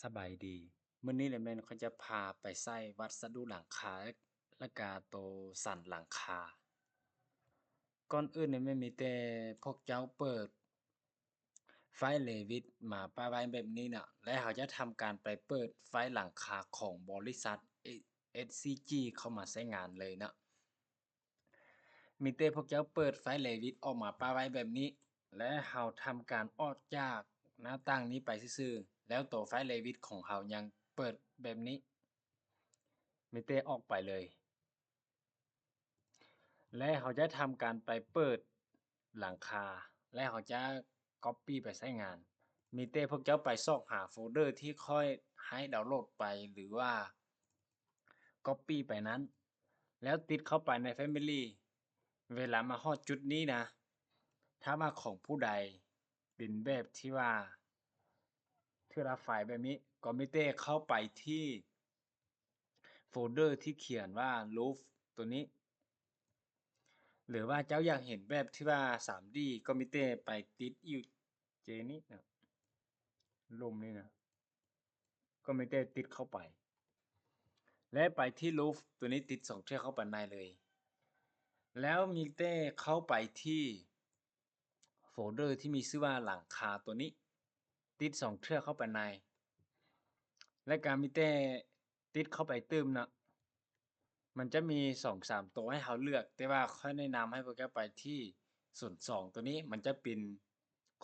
ສະບາຍດີ ມື້ນີ້ລະແມ່ນຂ້ອຍຈະພາໄປໃຊ້ວັດສະດຸຫຼັງຄາ ແລະກະໂຕສັນຫຼັງຄາ. ກ່ອນອື່ນນີ້ແມ່ນມີແຕ່ພວກເຈົ້າເປີດໄຟລ໌ເລວິດມາປະໄວ້ແບບນີ້ນະ ແລະເຮົາຈະທຳການໄປເປີດໄຟລ໌ຫຼັງຄາຂອງບໍລິສັດເອສຊີຈີເຂົ້າມາໃຊ້ງານເລີຍນະ. ມີແຕ່ພວກເຈົ້າເປີດໄຟລ໌ເລວິດອອກມາປະໄວ້ແບບນີ້ ແລະເຮົາທຳການອອກຈາກໜ້າຕ່າງນີ້ໄປຊື່ໆ ແລ້ວໂຕໄຟລ໌ເລວິດຂອງເຮົາຍັງເປີດແບບນີ້ ມີແຕ່ອອກໄປເລີຍ ແລະເຮົາຈະທຳການໄປເປີດຫຼັງຄາ ແລະເຮົາຈະກັອບປີ້ໄປໃຊ້ງານ. ມີແຕ່ພວກເຈົ້າໄປຊອກຫາໂຟນເດີທີ່ຂ້ອຍໃຫ້ດາວໂຫຼດໄປ ຫຼືວ່າກັອບປີ້ໄປນັ້ນ ແລ້ວຕິດເຂົ້າໄປໃນແຟມິລີ. ເວລາມາຮອດຈຸດນີ້ນະ ຖ້າວ່າຂອງຜູ້ໃດເປັນແບບທີ່ວ່າເທື່ອລະໄຟລ໌ແບບນີ້ ກໍມີແຕ່ເຂົ້າໄປທີ່ໂຟນເດີທີ່ຂຽນວ່າ ຣູຟ ໂຕນີ້ ຫຼືວ່າເຈົ້າຢາກເຫັນແບບທີ່ວ່າສາມດີ ກໍມີແຕ່ໄປຕິດຢູ່ເຈນີ້ນະ ລຸ່ມນີ້ນະ ກໍມີແຕ່ຕິດເຂົ້າໄປ ແລະໄປທີ່ ຣູຟ ໂຕນີ້ ຕິດສອງເທື່ອເຂົ້າໄປໃນເລີຍ ແລ້ວມີແຕ່ເຂົ້າໄປທີ່ໂຟນເດີທີ່ມີຊື່ວ່າຫຼັງຄາໂຕນີ້ ຕິດສອງເທື່ອເຂົ້າໄປໃນ ແລະກະມີແຕ່ຕິດເຂົ້າໄປຕື່ມເນາະ. ມັນຈະມີສອງສາມໂຕໃຫ້ເຮົາເລືອກ ແຕ່ວ່າຂ້ອຍແນະນຳໃຫ້ພວກເຈົ້າໄປທີ່ສູນສອງໂຕນີ້ ມັນຈະເປັນ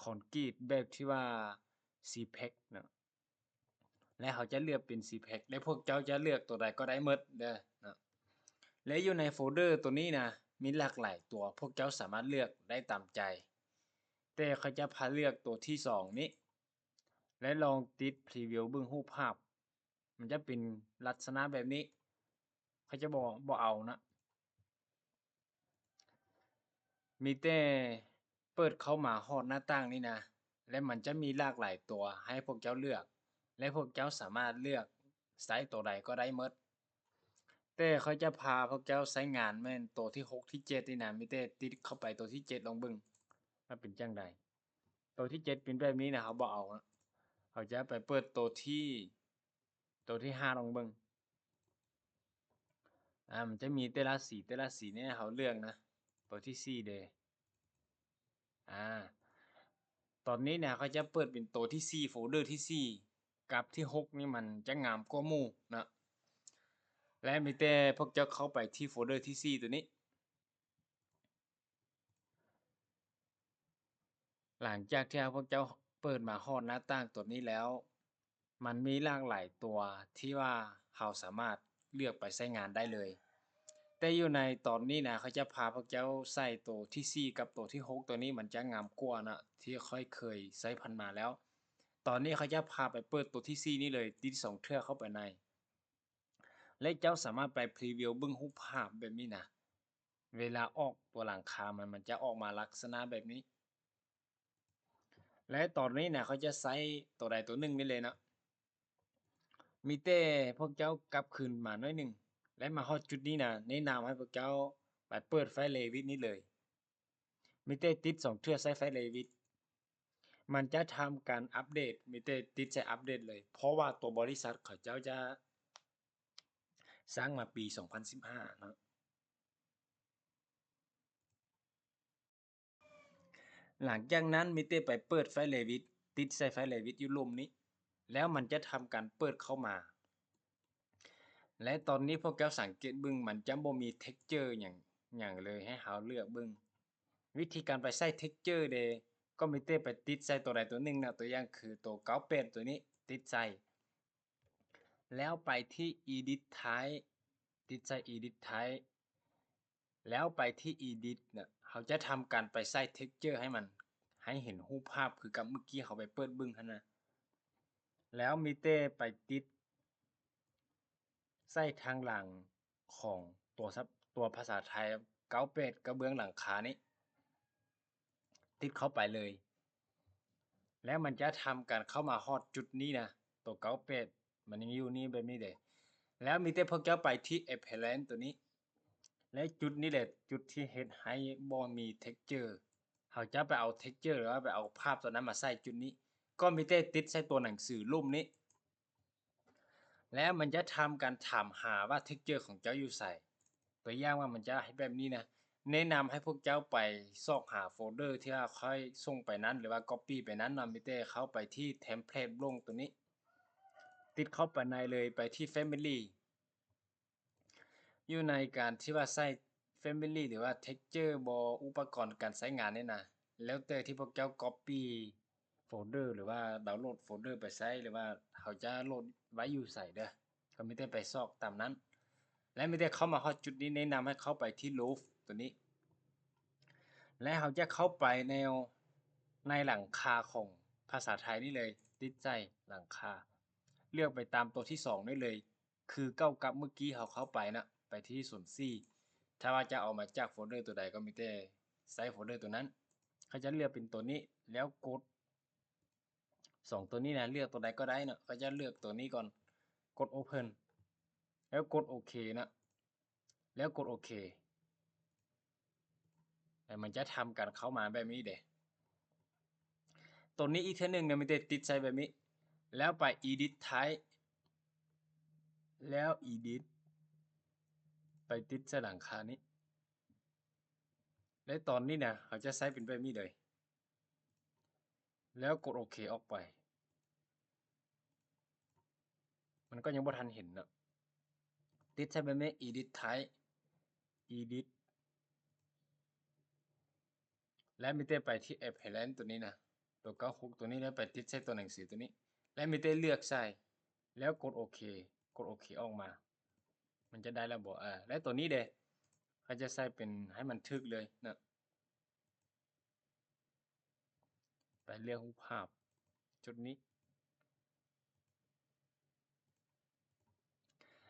ຄອນກຣີດແບບທີ່ວ່າຊີແພັກເນາະ ແລະເຮົາຈະເລືອກເປັນຊີແພັກ ແລະພວກເຈົ້າຈະເລືອກໂຕໃດກໍໄດ້ໝົດເດີເນາະ. ແລະຢູ່ໃນໂຟນເດີໂຕນີ້ນະ ມີຫຼາກຫຼາຍຕົວ ພວກເຈົ້າສາມາດເລືອກໄດ້ຕາມໃຈ ແຕ່ຂ້ອຍຈະພາເລືອກໂຕທີສອງນີ້ ແລະລອງຕິດພຣີວິວເບິ່ງຮູບພາບ ມັນຈະເປັນລັກສະນະແບບນີ້ ເຂົາຈະບໍ່ ບໍ່ເອົານະ. ມີແຕ່ເປີດເຂົ້າມາຮອດໜ້າຕ່າງນີ້ນະ ແລະມັນຈະມີຫຼາກຫຼາຍຕົວໃຫ້ພວກເຈົ້າເລືອກ ແລະພວກເຈົ້າສາມາດເລືອກໃຊ້ໂຕໃດກໍໄດ້ໝົດ ແຕ່ຂ້ອຍຈະພາພວກເຈົ້າໃຊ້ງານແມ່ນໂຕທີຫົກ ທີເຈັດນີ້ນະ ມີແຕ່ຕິດເຂົ້າໄປໂຕທີເຈັດລອງເບິ່ງວ່າເປັນຈັ່ງໃດ. ໂຕທີເຈັດເປັນແບບນີ້ນະ ເຮົາບໍ່ເອົານະ ເຮົາຈະໄປເປີດໂຕທີ ໂຕທີຫ້າລອງເບິ່ງ. ອາ ມັນຈະມີແຕ່ລະສີ ແຕ່ລະສີນີ້ໃຫ້ເຮົາເລືອກນະ ໂຕທີສີ່ເດ. ອາ ຕອນນີ້ນະ ຂ້ອຍຈະເປີດເປັນໂຕທີສີ່ ໂຟນເດີທີສີ່ ກັບທີຫົກນີ້ມັນຈະງາມກວ່າໝູ່ເນາະ ແລະມີແຕ່ພວກເຈົ້າເຂົ້າໄປທີ່ໂຟນເດີທີສີ່ໂຕນີ້. ຫຼັງຈາກທີ່ພວກເຈົ້າເປີດມາຮອດໜ້າຕ່າງຕົວນີ້ແລ້ວ ມັນມີຫຼາກຫຼາຍຕົວທີ່ວ່າເຮົາສາມາດເລືອກໄປໃຊ້ງານໄດ້ເລີຍ ແຕ່ຢູ່ໃນຕອນນີ້ນະ ຂ້ອຍຈະພາພວກເຈົ້າໃສ່ໂຕທີສີ່ກັບໂຕທີຫົກ ໂຕນີ້ມັນຈະງາມກວ່ານະ ທີ່ຂ້ອຍເຄີຍໃຊ້ຜ່ານມາແລ້ວ. ຕອນນີ້ຂ້ອຍຈະພາໄປເປີດໂຕທີສີ່ນີ້ເລີຍ ຕິດສອງເທື່ອເຂົ້າໄປໃນ ແລະເຈົ້າສາມາດໄປພຣີວິວເບິ່ງຮູບພາບແບບນີ້ນະ ເວລາອອກຕົວຫຼັງຄາມັນ ມັນຈະອອກມາລັກສະນະແບບນີ້. ແລະຕອນນີ້ນະ ຂ້ອຍຈະໃຊ້ໂຕໃດໂຕໜຶ່ງນີ້ເລີຍເນາະ ມີແຕ່ພວກເຈົ້າກັບຄືນມາໜ້ອຍໜຶ່ງ ແລະມາຮອດຈຸດນີ້ນະ ແນະນຳໃຫ້ພວກເຈົ້າໄປເປີດໄຟລ໌ເລວິດນີ້ເລີຍ ມີແຕ່ຕິດສອງເທື່ອໃຊ້ໄຟລ໌ເລວິດ ມັນຈະທຳການອັບເດດ ມີແຕ່ຕິດໃສ່ອັບເດດເລີຍ ເພາະວ່າຕົວບໍລິສັດເຂົາເຈົ້າຈະສ້າງມາປີສອງພັນສິບຫ້າເນາະ. ຫຼັງຈາກນັ້ນມີແຕ່ໄປເປີດໄຟລ໌ເລວິດ ຕິດໃສ່ໄຟລ໌ເລວິດຢູ່ລຸ່ມນີ້ ແລ້ວມັນຈະທຳການເປີດເຂົ້າມາ ແລະຕອນນີ້ພວກເຈົ້າສັງເກດເບິ່ງ ມັນຈະບໍ່ມີເທັກເຈີຫຍັງ ຫຍັງເລີຍໃຫ້ເຮົາເລືອກເບິ່ງ. ວິທີການໄປໃຊ້ເທັກເຈີເດ ກໍມີແຕ່ໄປຕິດໃສ່ໂຕໃດໂຕໜຶ່ງນະ ຕົວຢ່າງຄືໂຕເກົ້າແປດໂຕນີ້ ຕິດໃສ່ ແລ້ວໄປທີ່ Edit Type ຕິດໃສ່ Edit Type ແລ້ວໄປທີ່ Edit ນະ ເຮົາຈະທຳການໄປໃສ່ texture ໃຫ້ມັນ ໃຫ້ເຫັນຮູບພາບຄືກັບມື້ກີ້ເຮົາໄປເປີດເບິ່ງຫັ້ນນະ ແລ້ວມີແຕ່ໄປຕິດໃສ່ທາງຫຼັງຂອງຕົວ ຕົວພາສາໄທ ເກົ້າແປດ ກະເບື້ອງຫຼັງຄານີ້ ຕິດເຂົ້າໄປເລີຍ ແລ້ວມັນຈະທຳການເຂົ້າມາຮອດຈຸດນີ້ນະ ໂຕເກົ້າແປດ ມັນຍັງຢູ່ນີ້ແບບນີ້ເດ ແລ້ວມີແຕ່ພວກເຈົ້າໄປທີ່ Appearance ໂຕນີ້ ແລະຈຸດນີ້ແຫຼະຈຸດທີ່ເຮັດໃຫ້ບໍ່ມີ texture ເຮົາຈະໄປເອົາ texture ຫຼືວ່າໄປເອົາພາບໂຕນັ້ນມາໃສ່ຈຸດນີ້ ກໍມີແຕ່ຕິດໃສ່ຕົວໜັງສືລຸ່ມນີ້ ແລ້ວມັນຈະທຳການຖາມຫາວ່າ texture ຂອງເຈົ້າຢູ່ໃສ. ຕົວຢ່າງວ່າມັນຈະເຮັດແບບນີ້ນະ, ແນະນຳໃຫ້ພວກເຈົ້າໄປຊອກຫາໂຟນເດີທີ່ວ່າຂ້ອຍສົ່ງໄປນັ້ນ ຫຼືວ່າກັອບປີ້ໄປນັ້ນເນາະ, ມີແຕ່ເຂົ້າໄປທີ່ template ໂບລງຕົວນີ້, ຕິດເຂົ້າໄປໃນເລີຍ, ໄປທີ່ Family. ຢູ່ໃນການທີ່ວ່າໃຊ້ Family ຫຼືວ່າ Texture ບໍ ອຸປະກອນການໃຊ້ງານນີ້ນະ, ແລ້ວແຕ່ທີ່ພວກເຈົ້າກັອບປີ້ໂຟນເດີ ຫຼືວ່າດາວໂຫຼດໂຟນເດີໄປໃຊ້ ຫຼືວ່າເຮົາຈະໂຫຼດໄວ້ຢູ່ໃສເດີ, ກໍມີແຕ່ໄປຊອກຕາມນັ້ນ. ແລະ ມີແຕ່ເຂົ້າມາຮອດຈຸດນີ້ ແນະນຳໃຫ້ເຂົ້າໄປທີ່ Roof ຕົວນີ້ ແລະ ເຮົາຈະເຂົ້າໄປແນວໃນຫຼັງຄາຂອງພາສາໄທນີ້ເລີຍ, ຕິດໃສ່ຫຼັງຄາ, ເລືອກໄປຕາມຕົວທີສອງນີ້ເລີຍ. ຄືເກົ່າກັບເມື່ອກີ້ເຮົາເຂົ້າໄປນະ, ໄປທີ່ສູນສີ່. ຖ້າວ່າຈະເອົາມາຈາກໂຟນເດີຕົວໃດກໍມີແຕ່ໃຊ້ໂຟນເດີຕົວນັ້ນ. ເຂົາຈະເລືອກເປັນຕົວນີ້ ແລ້ວກົດ ສອງຕົວນີ້ນະ, ເລືອກຕົວໃດກໍໄດ້ເນາະ. ເຂົາຈະເລືອກຕົວນີ້ກ່ອນ, ກົດ Open ແລ້ວກົດໂອເຄນະ, ແລ້ວກົດໂອເຄ. ແລ້ວມັນຈະທຳການເຂົ້າມາແບບນີ້ເດ້. ຕົວນີ້ອີກເທື່ອໜຶ່ງນະ, ມີແຕ່ຕິດໃສ່ແບບນີ້ ແລ້ວໄປ Edit Type ແລ້ວ Edit ໄປຕິດໃສ່ຫຼັງຄານີ້. ແລະ ຕອນນີ້ນະ ເຮົາຈະໃຊ້ເປັນແບບນີ້ເລີຍ ແລ້ວກົດໂອເຄອອກໄປ. ມັນກໍຍັງບໍ່ທັນເຫັນເນາະ. ຕິດໃສ່ແບບນີ້ Edit Type Edit ແລ້ວມີແຕ່ໄປທີ່ Appearance ຕົວນີ້ນະ, ຕົວເກົ້າຫົກຕົວນີ້, ແລ້ວໄປຕິດໃສ່ຕົວໜັງສືຕົວນີ້ ແລ້ວມີແຕ່ເລືອກໃສ່ ແລ້ວກົດໂອເຄ, ກົດໂອເຄອອກມາ. ມັນຈະໄດ້ແລ້ວບໍ່? ເອີ ແລ້ວຕົວນີ້ເດ ເຂົາຈະໃສ່ເປັນໃຫ້ມັນຖືກເລີຍນະ. ໄປເລືອກຮູບພາບຈຸດນີ້.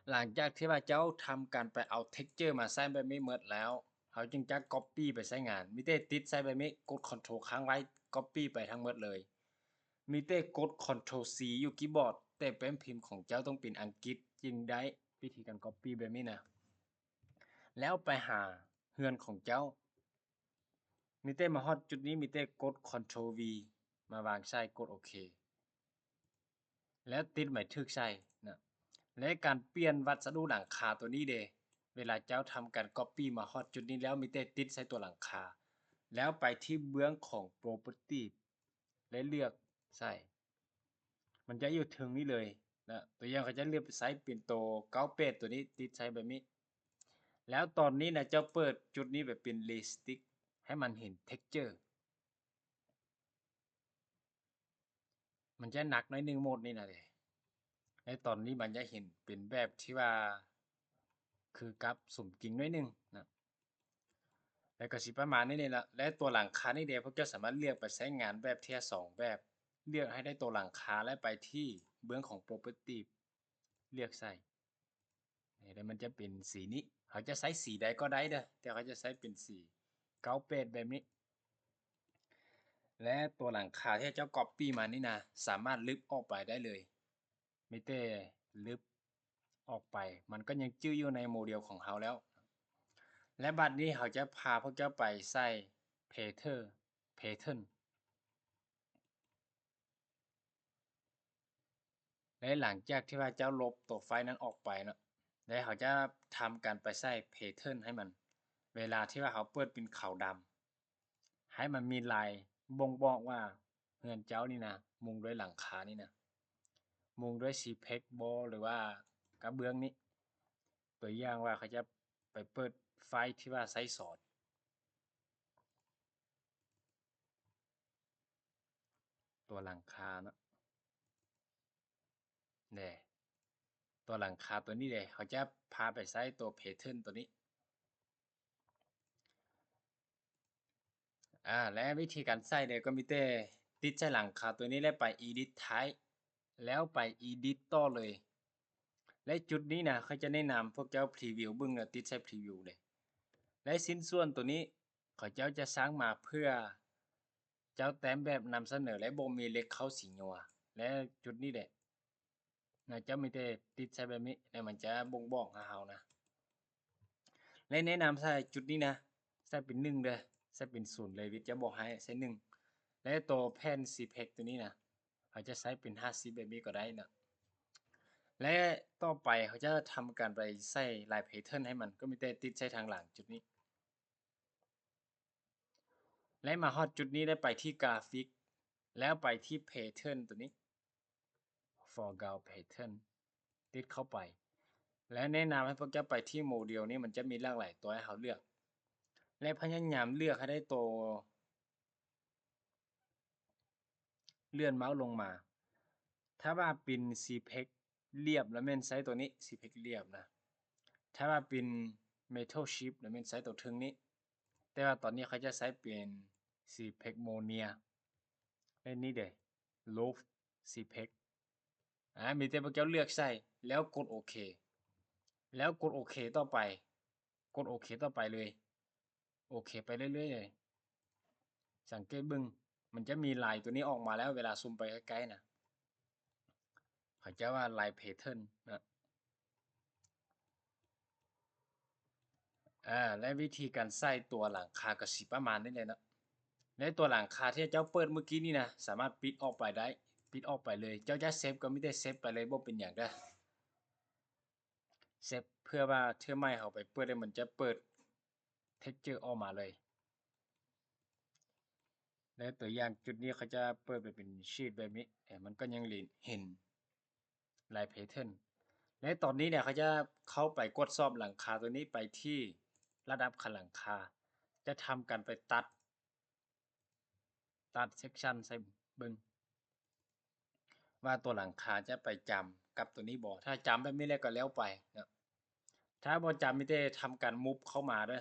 ຫຼັງຈາກທີ່ວ່າເຈົ້າທຳການໄປເອົາ texture ມາໃຊ້ແບບນີ້ໝົດແລ້ວ, ເຮົາຈຶ່ງຈະ copy ໄປໃຊ້ງານ. ມີແຕ່ຕິດໃສ່ແບບນີ້, ກົດ Ctrl ຄ້າງໄວ້, copy ໄປທັງໝົດເລີຍ. ມີແຕ່ກົດ Ctrl C ຢູ່ຄີບອດ, ແຕ່ແປ້ນພິມຂອງເຈົ້າຕ້ອງເປັນອັງກິດຈຶ່ງໄດ້. ວິທີການ copy ແບບນີ້ນະ. ແລ້ວໄປຫາເຮືອນຂອງເຈົ້າ. ມີແຕ່ມາຮອດຈຸດນີ້ ມີແຕ່ກົດ Ctrl V ມາວາງໃສ່ ກົດໂອເຄ ແລ້ວຕິດໝາຍຖືກໃສ່ນະ. ແລະ ການປ່ຽນວັດສະດຸຫຼັງຄາຕົວນີ້ເດ, ເວລາເຈົ້າທຳການ copy ມາຮອດຈຸດນີ້ແລ້ວ ມີແຕ່ຕິດໃສ່ຕົວຫຼັງຄາ ແລ້ວໄປທີ່ເບື້ອງຂອງ Property ແລະ ເລືອກໃສ່. ມັນຈະຢູ່ເທິງນີ້ເລີຍນະ. ຕົວຢ່າງ ເຂົາຈະເລືອກໃຊ້ເປັນໂຕເກົ້າແປດ ຕົວນີ້ ຕິດໃສ່ແບບນີ້. ແລ້ວຕອນນີ້ນະ ເຈົ້າເປີດຈຸດນີ້ໄປເປັນ Realistic ໃຫ້ມັນເຫັນ texture. ມັນຈະໜັກໜ້ອຍໜຶ່ງ ໂໝດນີ້ນະເດ. ໃນຕອນນີ້ມັນຈະເຫັນເປັນແບບທີ່ວ່າຄືກັບສົມຈິງໜ້ອຍໜຶ່ງນະ. ແລ້ວກໍຊິປະມານນີ້ນີ້ລະ. ແລະ ຕົວຫຼັງຄານີ້ເດ ພວກເຈົ້າສາມາດເລືອກໄປໃຊ້ງານແບບເທື່ອສອງແບບ. ເລືອກໃຫ້ໄດ້ຕົວຫຼັງຄາ ແລະ ໄປທີ່ເບື້ອງຂອງ Property ເລືອກໃສ່. ນີ້ ແລ້ວມັນຈະເປັນສີນີ້. ເຮົາຈະໃຊ້ສີໃດກໍໄດ້ເດີ, ແຕ່ເຮົາຈະໃຊ້ເປັນສີເກົ້າແປດແບບນີ້. ແລະ ຕົວຫຼັງຄາທີ່ເຈົ້າ copy ມານີ້ນະ ສາມາດລຶບອອກໄປໄດ້ເລີຍ. ມີແຕ່ລຶບອອກໄປ, ມັນກໍຍັງຈື່ຢູ່ໃນໂມເດວຂອງເຮົາແລ້ວ. ແລະ ບັດນີ້ເຮົາຈະພາພວກເຈົ້າໄປໃສ່ Pattern Pattern ແລະ ຫຼັງຈາກທີ່ວ່າເຈົ້າລົບຕົວໄຟລ໌ນັ້ນອອກໄປເນາະ, ແລະ ເຮົາຈະທຳການໄປໃສ່ Pattern ໃຫ້ມັນ. ເວລາທີ່ວ່າເຮົາເປີດເປັນຂາວດຳ ໃຫ້ມັນມີລາຍບົ່ງບອກວ່າເຮືອນເຈົ້ານີ້ນະ ມຸງດ້ວຍຫຼັງຄານີ້ນະ ມຸງດ້ວຍ Cepex ບໍ ຫຼືວ່າກະເບື້ອງນີ້. ຕົວຢ່າງວ່າເຂົາຈະໄປເປີດໄຟລ໌ທີ່ວ່າໃຊ້ສອດ ຕົວຫຼັງຄາເນາະ. ແດ່ ຕົວຫຼັງຄາຕົວນີ້ເດ ເຮົາຈະພາໄປໃຊ້ຕົວ Pattern ຕົວນີ້. ອາ ແລະ ວິທີການໃຊ້ເດ ກໍມີແຕ່ຕິດໃສ່ຫຼັງຄາຕົວນີ້ ແລ້ວໄປ Edit Type ແລ້ວໄປ Edit ຕໍ່ເລີຍ. ແລະ ຈຸດນີ້ນະ ຂ້ອຍຈະແນະນຳພວກເຈົ້າ Preview ເບິ່ງ ແລ້ວຕິດໃສ່ Preview ເດ. ແລະ ຊິ້ນສ່ວນຕົວນີ້ ເຂົາເຈົ້າຈະສ້າງມາເພື່ອເຈົ້າແຕ້ມແບບນຳສະເໜີ ແລະ ບໍ່ມີເຫຼັກເຂົ້າສີຍົວ ແລະ ຈຸດນີ້ແຫຼະນະ ເຈົ້າມີແຕ່ຕິດໃສ່ແບບນີ້ ແລ້ວມັນຈະບົ່ງບອກຫາເຮົານະ. ແລະ ແນະນຳໃສ່ຈຸດນີ້ນະ ໃສ່ເປັນໜຶ່ງເດີ ໃສ່ເປັນສູນເລີຍ ວິດຈະບໍ່ໃຫ້ ໃສ່ໜຶ່ງ. ແລະ ໂຕແຜ່ນ Cepex ຕົວນີ້ນະ ເຮົາຈະໃຊ້ເປັນຫ້າສິບແບບນີ້ກໍໄດ້ເນາະ. ແລະ ຕໍ່ໄປເຮົາຈະທຳການໄປໃສ່ລາຍແພເທີນໃຫ້ມັນ ກໍມີແຕ່ຕິດໃສ່ທາງຫຼັງຈຸດນີ້ ແລະ ມາຮອດຈຸດນີ້ ແລະ ໄປທີ່ກຣາຟິກ ແລ້ວໄປທີ່ແພເທີນຕົວນີ້ foreground pattern ຕິດເຂົ້າໄປ ແລະ ແນະນຳໃຫ້ພວກເຈົ້າໄປທີ່ໂມເດວນີ້ ມັນຈະມີຫຼາກຫຼາຍຕົວໃຫ້ເຮົາເລືອກ ແລະ ພະຍາຍາມເລືອກໃຫ້ໄດ້ໂຕ ເລື່ອນເມົາສ໌ລົງມາ ຖ້າວ່າເປັນ CPEX ລຽບ ລະແມ່ນໃຊ້ໂຕນີ້ CPEX ລຽບນະ ຖ້າວ່າເປັນ Metal Shift ລະແມ່ນໃຊ້ໂຕເທິງນີ້ ແຕ່ວ່າຕອນນີ້ຂ້ອຍຈະໃຊ້ເປັນ CPEX Monia ແລະ ນີ້ເດ Loop CPEX ອາ ມີແຕ່ພວກເຈົ້າເລືອກໃສ່ ແລ້ວກົດໂອເຄ ແລ້ວກົດໂອເຄຕໍ່ໄປ ກົດໂອເຄຕໍ່ໄປເລີຍ ໂອເຄໄປເລື້ອຍໆເລີຍ ສັງເກດເບິ່ງ ມັນຈະມີລາຍຕົວນີ້ອອກມາແລ້ວ ເວລາຊູມໄປໃກ້ໆນະ ເຂົາເຈົ້າວ່າລາຍແພເທີນນະ ອາ ແລະ ວິທີການໃສ່ຕົວຫຼັງຄາກໍຊິປະມານນີ້ແຫຼະເນາະ ແລະ ຕົວຫຼັງຄາທີ່ເຈົ້າເປີດມື້ກີ້ນີ້ນະ ສາມາດປິດອອກໄປໄດ້ ປິດອອກໄປເລີຍ ເຈົ້າຈະເຊບກໍມີແຕ່ເຊບໄປເລີຍ ບໍ່ເປັນຫຍັງເດີ້ ເຊບ ເພື່ອວ່າເທື່ອໃໝ່ເຮົາໄປເປີດ ແລ້ວມັນຈະເປີດ texture ອອກມາເລີຍ ແລະ ຕົວຢ່າງຈຸດນີ້ເຂົາຈະເປີດໄປເປັນ sheet ແບບນີ້ ເອີ ມັນກໍຍັງເຫັນລາຍແພເທີນ ແລະ ຕອນນີ້ເນຍ ເຂົາຈະເຂົ້າໄປກວດສອບຫຼັງຄາຕົວນີ້ ໄປທີ່ລະດັບຂັ້ນຫຼັງຄາ ຈະທຳການໄປຕັດ ຕັດ section ໃສ່ເບິ່ງ ວ່າຕົວຫຼັງຄາຈະໄປຈຳກັບຕົວນີ້ບໍ່ ຖ້າຈຳແບບນີ້ແລ້ວກໍແລ້ວໄປເນາະ ຖ້າບໍ່ຈຳມີແຕ່ທຳການ move ເຂົ້າມາເດີ້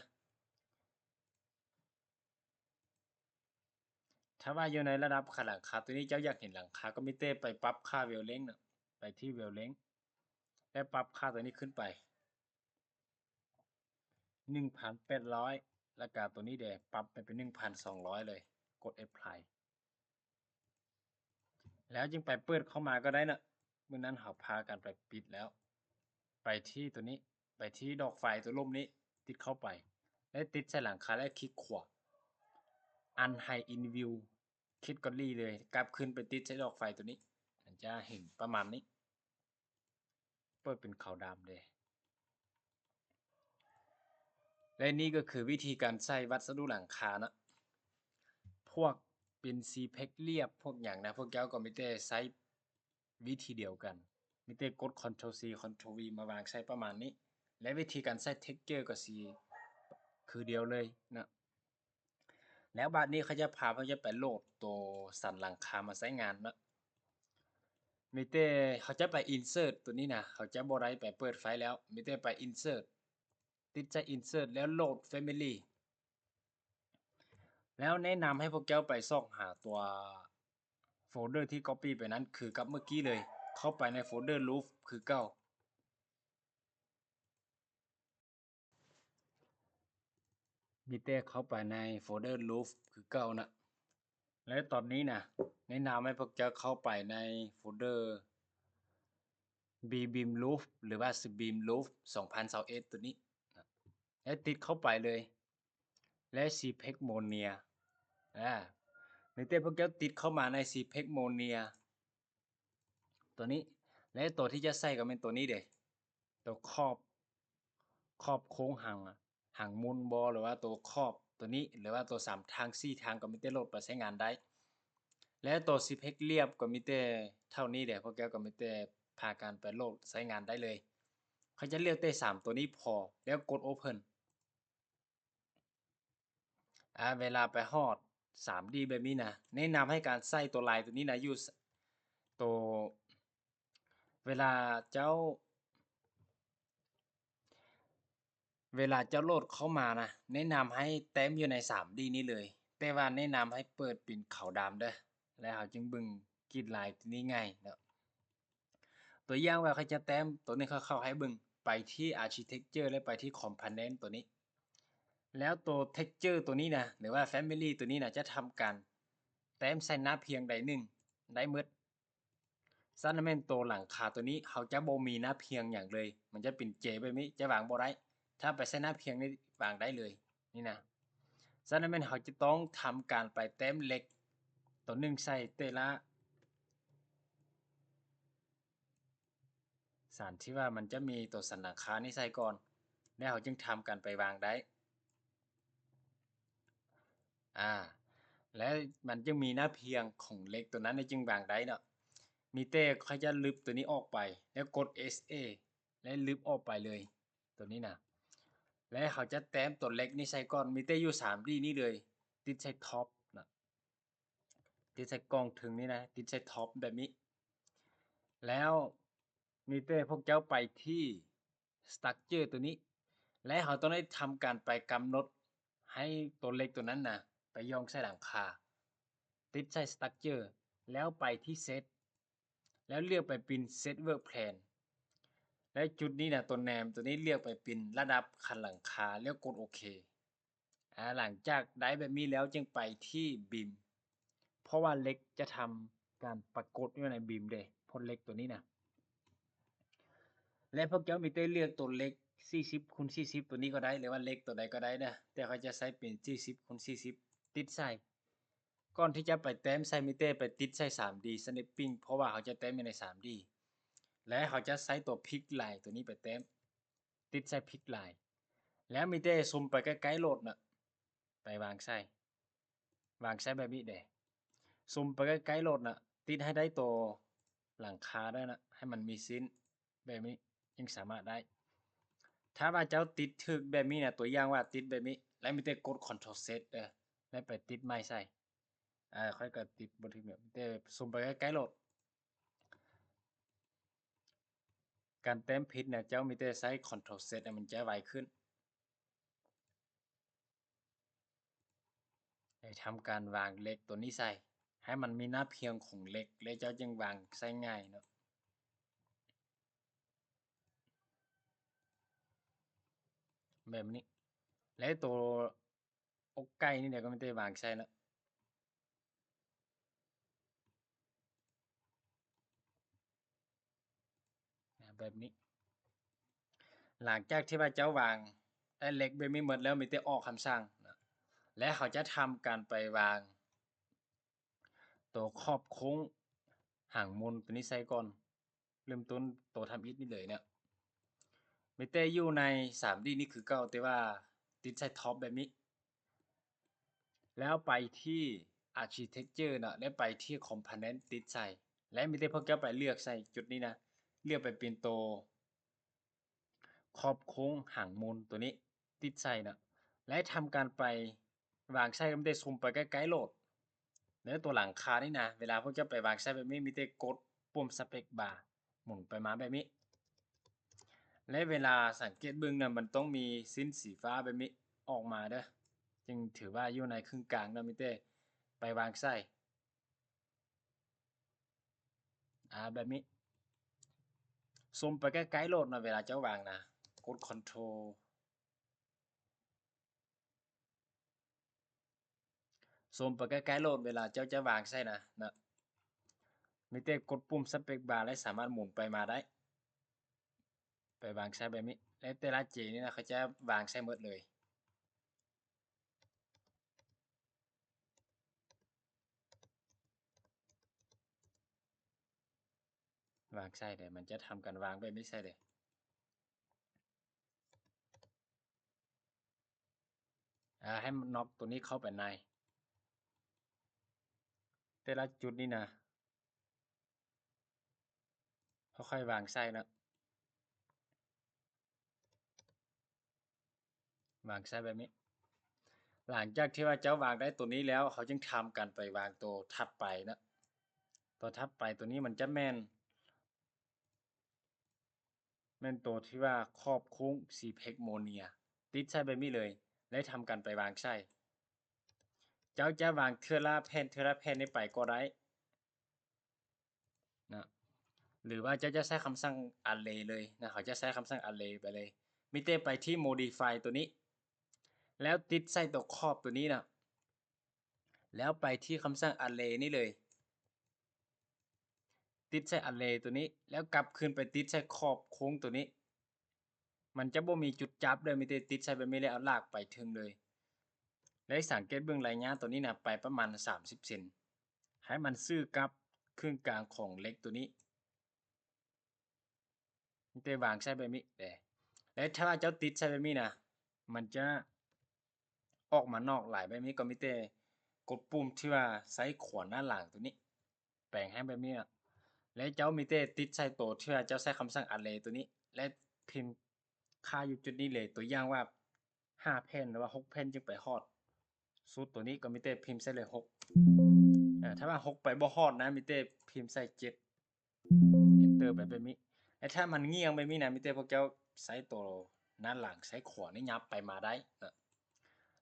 ຖ້າວ່າຢູ່ໃນລະດັບຂາຫຼັງຄາຕົວນີ້ ເຈົ້າຢາກເຫັນຫຼັງຄາກໍມີແຕ່ໄປປັບຄ່າ wavelength ເນາະ ໄປທີ່ wavelength ແລ້ວປັບຄ່າຕົວນີ້ຂຶ້ນໄປ ໜຶ່ງພັນແປດຮ້ອຍ ແລ້ວກະຕົວນີ້ເດ ປັບໄປເປັນໜຶ່ງພັນສອງຮ້ອຍເລີຍ ກົດ apply ແລ້ວຈຶ່ງໄປເປີດເຂົ້າມາກໍໄດ້ເນາະ ມື້ນັ້ນເຮົາພາກັນໄປປິດແລ້ວ ໄປທີ່ຕົວນີ້ ໄປທີ່ດອກໄຟຕົວລຸ່ມນີ້ ຕິດເຂົ້າໄປ ແລະ ຕິດໃສ່ຫຼັງຄາ ແລະ ຄລິກຂວາ Unhide in view ຄລິກ gallery ເລີຍ ກັບຄືນໄປຕິດໃສ່ດອກໄຟຕົວນີ້ ມັນຈະເຫັນປະມານນີ້ ເປີດເປັນຂາວດຳເດ້ ແລະ ນີ້ກໍຄືວິທີການໃສ່ວັດສະດຸຫຼັງຄາເນາະ ພວກເປັນ CPEX ລຽບ ພວກຫຍັງນະ ພວກເຈົ້າກໍມີແຕ່ໃຊ້ວິທີດຽວກັນ ມີແຕ່ກົດ Ctrl C Ctrl V ມາວາງໃສ່ປະມານນີ້ ແລະ ວິທີການໃສ່ texture ກໍຊິຄືດຽວເລີຍເນາະ. ແລ້ວບາດນີ້ເຂົາຈະພາພວກເຈົ້າໄປໂຫຼດໂຕສັນຫຼັງຄາມາໃຊ້ງານເນາະ ມີແຕ່ເຂົາຈະໄປ insert ຕົວນີ້ນະ ເຂົາຈະບໍ່ໄດ້ໄປເປີດໄຟລ໌ແລ້ວ ມີແຕ່ໄປ insert ຕິດໃສ່ insert ແລ້ວໂຫຼດ family ແລ້ວແນະນຳໃຫ້ພວກເຈົ້າໄປຊອກຫາຕົວໂຟລເດີທີ່ copy ໄປນັ້ນ ຄືກັບເມື່ອກີ້ເລີຍ ເຂົ້າໄປໃນໂຟລເດີ Loop ຄືເກົ່າ. ມີແຕ່ເຂົ້າໄປໃນໂຟລເດີ Loop ຄືເກົ່ານະ ແລະ ຕອນນີ້ນະ ແນະນຳໃຫ້ພວກເຈົ້າເຂົ້າໄປໃນໂຟລເດີ Beam Loop ຫຼືວ່າ Beam Loop ສອງພັນຊາວເອັດ ຕົວນີ້ນະ ແລະ ຕິດເຂົ້າໄປເລີຍ ແລະ CPEX Monia ອາ ມີແຕ່ພວກເຈົ້າຕິດເຂົ້າມາໃນ CPEX Monia ຕົວນີ້ ແລະ ຕົວທີ່ຈະໃສ່ກໍແມ່ນຕົວນີ້ເດ້ ຕົວຂອບ ຂອບໂຄ້ງຫາງ ຫາງໝຸ່ນບໍ ຫຼືວ່າຕົວຂອບຕົວນີ້ ຫຼືວ່າຕົວສາມທາງ ສີ່ທາງ ກໍມີແຕ່ໂຫຼດໄປໃຊ້ງານໄດ້ ແລະ ຕົວ CPEX ລຽບ ກໍມີແຕ່ເທົ່ານີ້ແຫຼະ ພວກເຈົ້າກໍມີແຕ່ພາກັນໄປໂຫຼດໃຊ້ງານໄດ້ເລີຍ ເຂົາຈະເລືອກແຕ່ສາມຕົວນີ້ພໍ ແລ້ວກົດ Open. ອາ ເວລາໄປຮອດສາມດີແບບນີ້ນະ ແນະນຳໃຫ້ການໃສ່ຕົວລາຍຕົວນີ້ນະ ຢູ່ ໂຕ ເວລາເຈົ້າ ເວລາເຈົ້າໂຫຼດເຂົ້າມານະ ແນະນຳໃຫ້ແຕ້ມຢູ່ໃນສາມດີນີ້ເລີຍ ແຕ່ວ່າແນະນຳໃຫ້ເປີດເປັນຂາວດຳເດີ້ ແລ້ວເຮົາຈຶ່ງເບິ່ງ ກຣິດລາຍຕົວນີ້ງ່າຍເນາະ ຕົວຢ່າງວ່າຂ້ອຍຈະແຕ້ມຕົວນີ້ຄ່ອຍໆໃຫ້ເບິ່ງ ໄປທີ່ Architecture ແລະ ໄປທີ່ Component ຕົວນີ້ ແລ້ວຕົວ Texture ຕົວນີ້ນະ ຫຼືວ່າ Family ຕົວນີ້ນະ ຈະທຳການແຕ້ມໃສ່ໜ້າພຽງໃດໜຶ່ງໄດ້ໝົດ. ສະນັ້ນແມ່ນຕົວຫຼັງຄາຕົວນີ້ ເຮົາຈະບໍ່ມີໜ້າພຽງຫຍັງເລີຍ ມັນຈະເປັນ J ແບບນີ້ ຈະວາງບໍ່ໄດ້ ຖ້າໄປໃສ່ໜ້າພຽງນີ້ ວາງໄດ້ເລີຍ ນີ້ນະ ສະນັ້ນແມ່ນເຮົາຈະຕ້ອງທຳການໄປແຕ້ມເຫຼັກຕົວໜຶ່ງໃສ່ແຕ່ລະ ໃສ່ ການທີ່ວ່າມັນຈະມີຕົວສັນຫຼັງຄານີ້ໃສ່ກ່ອນ ແລ້ວເຮົາຈຶ່ງທຳການໄປວາງໄດ້. ອາ ແລະ ມັນຈຶ່ງມີໜ້າພຽງຂອງເຫຼັກຕົວນັ້ນຈຶ່ງວາງໄດ້ເນາະ. ມີແຕ່ຂ້ອຍຈະລຶບຕົວນີ້ອອກໄປ ແລ້ວກົດ ເອສ ເອ ແລະ ລຶບອອກໄປເລີຍ ຕົວນີ້ນະ. ແລະ ເຮົາຈະແຕ້ມຕົວເຫຼັກນີ້ໃສ່ກ່ອນ ມີແຕ່ຢູ່ສາມດີນີ້ເລີຍ ຕິດໃສ່ທັອບນະ. ຕິດໃສ່ກ່ອງເທິງນີ້ນະ ຕິດໃສ່ທັອບແບບນີ້. ແລ້ວມີແຕ່ພວກເຈົ້າໄປທີ່ສະຕຣັກເຈີຕົວນີ້ ແລະ ເຮົາຕ້ອງໄດ້ທຳການໄປກຳນົດໃຫ້ຕົວເຫຼັກຕົວນັ້ນນະ ໄປຢ່ອງໃສ່ຫຼັງຄາ. ຕິດໃສ່ສະຕຣັກເຈີ ແລ້ວໄປທີ່ເຊັດ ແລ້ວເລືອກໄປເປັນເຊັດເວີກແພນ ແລ້ວຈຸດນີ້ນະ ຕົວແນມຕົວນີ້ເລືອກໄປເປັນລະດັບຄັນຫຼັງຄາ ແລ້ວກົດໂອເຄ. ອາ ຫຼັງຈາກໄດ້ແບບນີ້ແລ້ວຈຶ່ງໄປທີ່ບີມ ເພາະວ່າເຫຼັກຈະທຳການປາກົດຢູ່ໃນບີມເດ້ ພວກເຫຼັກຕົວນີ້ນະ. ແລະ ພວກເຈົ້າມີແຕ່ເລືອກຕົວເຫຼັກສີ່ສິບຄູນສີ່ສິບຕົວນີ້ກໍໄດ້ ຫຼືວ່າເຫຼັກຕົວໃດກໍໄດ້ນະ ແຕ່ຂ້ອຍຈະໃຊ້ເປັນສີ່ສິບຄູນສີ່ສິບ ຕິດໃສ່. ກ່ອນທີ່ຈະໄປແຕ້ມໃສ່ ມີແຕ່ໄປຕິດໃສ່ສາມດີສະແນບປິ້ງ ເພາະວ່າເຮົາຈະແຕ້ມຢູ່ໃນສາມດີ ແລະ ເຮົາຈະໃຊ້ຕົວພິກລາຍຕົວນີ້ໄປແຕ້ມ ຕິດໃສ່ພິກລາຍ ແລ້ວມີແຕ່ຊູມໄປໃກ້ໆໂລດນະ ໄປວາງໃສ່ ວາງໃສ່ແບບນີ້ເດ້. ຊູມໄປໃກ້ໆໂລດນະ ຕິດໃຫ້ໄດ້ໂຕຫຼັງຄາໄດ້ນະ ໃຫ້ມັນມີຊິ້ນແບບນີ້ ຈຶ່ງສາມາດໄດ້. ຖ້າວ່າເຈົ້າຕິດຖືກແບບນີ້ນະ ຕົວຢ່າງວ່າຕິດແບບນີ້ ແລ້ວມີແຕ່ກົດ Ctrl Z ເດີ ແລ້ວໄປຕິດໃໝ່ໃສ່. ອາ ຂ້ອຍກໍຕິດບໍ່ຖືກແບບ ມີແຕ່ຊູມໄປໃກ້ໆໂລດ. ການແຕ້ມຜິດນະ ເຈົ້າມີແຕ່ໃຊ້ Ctrl Z ໃຫ້ມັນຈະໄວຂຶ້ນ. ໄດ້ທຳການວາງເຫຼັກຕົວນີ້ໃສ່ ໃຫ້ມັນມີໜ້າພຽງຂອງເຫຼັກ ແລ້ວເຈົ້າຈຶ່ງວາງໃຊ້ງ່າຍເນາະ ແບບນີ້. ແລ້ວໂຕອົກໄກ່ນີ້ເດ ກໍມີແຕ່ວາງໃສ່ເນາະ ແບບນີ້. ຫຼັງຈາກທີ່ວ່າເຈົ້າວາງໄດ້ເຫຼັກແບບນີ້ໝົດແລ້ວ ມີແຕ່ອອກຄຳສັ່ງນະ ແລະ ເຮົາຈະທຳການໄປວາງໂຕຂອບໂຄ້ງຫາງມົນຕົວນີ້ໃສ່ກ່ອນ. ເລີ່ມຕົ້ນໂຕທຳອິດນີ້ເລີຍເນາະ ມີແຕ່ຢູ່ໃນສາມດີນີ້ຄືເກົ່າ ແຕ່ວ່າຕິດໃສ່ທັອບແບບນີ້ ແລ້ວໄປທີ່ Architecture ເນາະ ແລ້ວໄປທີ່ Component ຕິດໃສ່ ແລ້ວມີແຕ່ພວກເຈົ້າໄປເລືອກໃສ່ຈຸດນີ້ນະ ເລືອກໄປເປັນໂຕຂອບໂຄ້ງຫາງມົນຕົວນີ້ ຕິດໃສ່ນະ ແລະ ທຳການໄປວາງໃສ່ ກໍມີແຕ່ຊູມໄປໃກ້ໆໂລດ. ແລ້ວຕົວຫຼັງຄານີ້ນະ ເວລາພວກເຈົ້າໄປວາງໃສ່ແບບນີ້ ມີແຕ່ກົດປຸ່ມ Space Bar ໝູນໄປມາແບບນີ້ ແລະ ເວລາສັງເກດເບິ່ງນະ ມັນຕ້ອງມີຊິ້ນສີຟ້າແບບນີ້ອອກມາເດີ ຈຶ່ງຖືວ່າຢູ່ໃນເຄິ່ງກາງນະ ມີແຕ່ໄປວາງໃສ່ ອາ ແບບນີ້. ຊູມໄປໃກ້ໆໂລດນະ ເວລາເຈົ້າວາງນະ ກົດ Ctrl ຊູມໄປໃກ້ໆໂລດ ເວລາເຈົ້າຈະວາງໃສ່ນະ ນະ ມີແຕ່ກົດປຸ່ມ Space Bar ແລ້ວສາມາດໝູນໄປມາໄດ້ ໄປວາງໃສ່ແບບນີ້ ແລະ ແຕ່ລະ J ນີ້ນະ ເຂົາຈະວາງໃສ່ໝົດເລີຍ. ວາງໃສ່ເດ້ ມັນຈະທຳການວາງແບບນີ້ໃສ່ເດ້ ອາ ໃຫ້ມັນນັອກຕົວນີ້ເຂົ້າໄປໃນ ແຕ່ລະຈຸດນີ້ນະ ຄ່ອຍໆວາງໃສ່ເນາະ ວາງໃສ່ແບບນີ້. ຫຼັງຈາກທີ່ວ່າເຈົ້າວາງໄດ້ຕົວນີ້ແລ້ວ ເຮົາຈຶ່ງທຳການໄປວາງຕົວຖັດໄປເນາະ. ຕົວຖັດໄປຕົວນີ້ມັນຈະແມ່ນ ແມ່ນຕົວທີ່ວ່າຂອບໂຄ້ງ Cpexmonia ຕິດໃສ່ແບບນີ້ເລີຍ ແລ້ວທຳການໄປວາງໃສ່. ເຈົ້າຈະວາງເທື່ອລະແຜ່ນ ເທື່ອລະແຜ່ນນີ້ໄປກໍໄດ້ ນະ ຫຼືວ່າເຈົ້າຈະໃຊ້ຄຳສັ່ງ Array ເລີຍນະ ເຮົາຈະໃຊ້ຄຳສັ່ງ Array ໄປເລີຍ. ມີແຕ່ໄປທີ່ Modify ຕົວນີ້ ແລ້ວຕິດໃສ່ຕົວຂອບຕົວນີ້ນະ ແລ້ວໄປທີ່ຄຳສັ່ງ Array ນີ້ເລີຍ ຕິດໃສ່ Array ຕົວນີ້ ແລ້ວກັບຄືນໄປຕິດໃສ່ຂອບໂຄ້ງຕົວນີ້. ມັນຈະບໍ່ມີຈຸດຈັບເດີ ມີແຕ່ຕິດໃສ່ແບບນີ້ ແລ້ວເອົາລາກໄປເທິງເລີຍ. ແລ້ວສັງເກດເບິ່ງໄລຍະຕົວນີ້ນະ ໄປປະມານສາມສິບເຊັນ ໃຫ້ມັນຊື່ກັບເຄິ່ງກາງຂອງເຫຼັກຕົວນີ້. ມີແຕ່ວາງໃສ່ແບບນີ້ເດ້ ແລະ ຖ້າວ່າເຈົ້າຕິດໃສ່ແບບນີ້ນະ ມັນຈະອອກມານອກຫຼາຍແບບນີ້ ກໍມີແຕ່ກົດປຸ່ມທີ່ວ່າຊ້າຍຂວາໜ້າຫຼັງຕົວນີ້ ແປງໃຫ້ແບບນີ້ນະ ແລະ ເຈົ້າມີແຕ່ຕິດໃສ່ໂຕທີ່ວ່າເຈົ້າໃຊ້ຄຳສັ່ງ array ຕົວນີ້ ແລະ ພິມຄ່າຢູ່ຈຸດນີ້ເລີຍ ຕົວຢ່າງວ່າ ຫ້າແຜ່ນ ຫຼືວ່າຫົກແຜ່ນຈຶ່ງໄປຮອດສຸດຕົວນີ້ ກໍມີແຕ່ພິມໃສ່ເລີຍຫົກ ເອີ ຖ້າວ່າຫົກໄປບໍ່ຮອດນະ ມີແຕ່ພິມໃສ່ເຈັດ enter ໄປແບບນີ້ ແລະ ຖ້າມັນງ່ຽງແບບນີ້ນະ ມີແຕ່ພວກເຈົ້າໃຊ້ໂຕໜ້າຫຼັງຊ້າຍຂວານີ້ຫຍັບໄປມາໄດ້ນະ